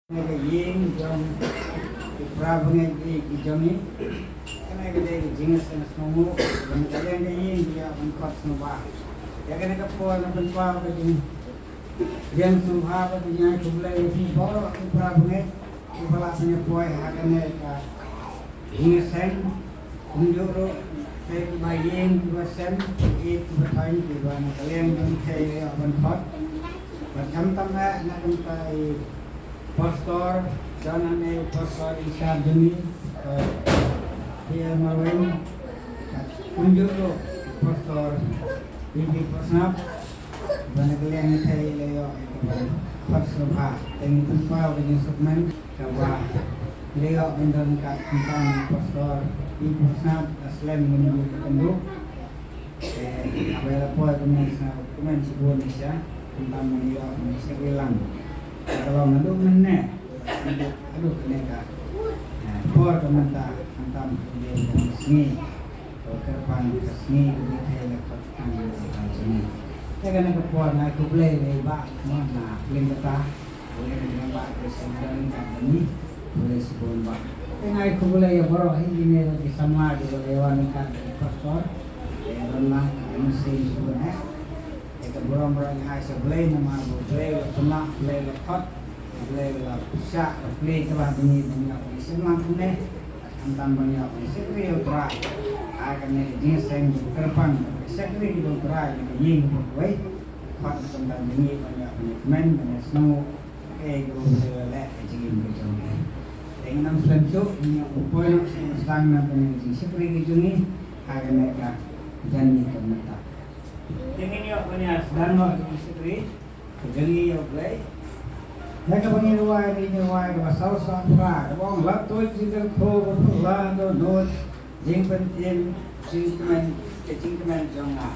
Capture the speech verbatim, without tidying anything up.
Kane ka ïing jong ki para bangeit ki jong ngi. Kane ka dei ka jingïaseng sngewbha ban ka liang ka ïing ki ïa ban khot sngewbha. Ïa kane ka por na pynpaw ka jingïaseng sngewbha ba ka jingïakhublei ïa phi baroh ki para bangeit kiba la sngewbha ha kane ka jingïaseng. Kumjuh ruh, te kiba ïing, kiba sem, ki ïeit, kiba thaiñ, kiba na ka liang jong ki ïa ban khot. Bad khamtam eh na ka bynta i Pastor John Hane, Pastor Richard jong ngi, eh, P R Marwein, bad kumjuh ruh Pastor Bibi Parsnap, ba na ka liang ki ïa la ïoh ïa ka ban khot sngewbha. Te ngi pynpaw ka jingsngewkmen. Kaba leh ïoh ban don ka khamtam Pastor Bibi Parsnap, ka slem ngi ngi ka tenduk. Eh, kaba la poi kumne sa kumne shibun ni sha, khamtam ngi ïoh ngi shakri lang. Ka long naduh mynne, naduh kane ka, eh, por ka mynta, khamtam ngi ka sngi, ka kyrpang ka sngi, ka ngi thei la khot kyrpang ka sngi. Te kane ka por nga khublei lei ba, mo na, ling kata. Khublei na jong ba, khublei sa na ring ka bani, khublei sa bon ba. Te nga ai khublei ïa baroh hi ine ki samla ki ba la ïa wan ka ki pastor. Te don lang ka message sa bon eh. Te ka burom burom nga ai sa Blei namar ba Blei la pynlah, Blei la khot, Blei la pynshah, Blei ka la bani bani bani semlang kumne. Khamtam ban ïa ban shakri ïa U Trai. Ha kane ka jingïaseng ba kyrpang, shakri ïa U Trai na ka ïing ba kawei. Khot na ka bynta jong ngi ban ïa ban ïa kmen ban ïa sngew. Kaei kaba U Blei u la leh ha ka jingim ka jong ngi. Te ngin ym slem shuh, ngin ïa poi noh sha ka sdang na kane ka jingshakri ka jong ngi. Ha kane ka janmiet ka mynta. Te ngin ïa ban ïa sdang noh ka jingshakri. Ka jong ngi ïa U Blei. Ïa kaba ngi rwai, ngi rwai kaba saw saw phra, kaba ong la tuid jingkyrkhu ba phylla dohnud, jingpyntip, jingkmen, ka jingkmen jong nga.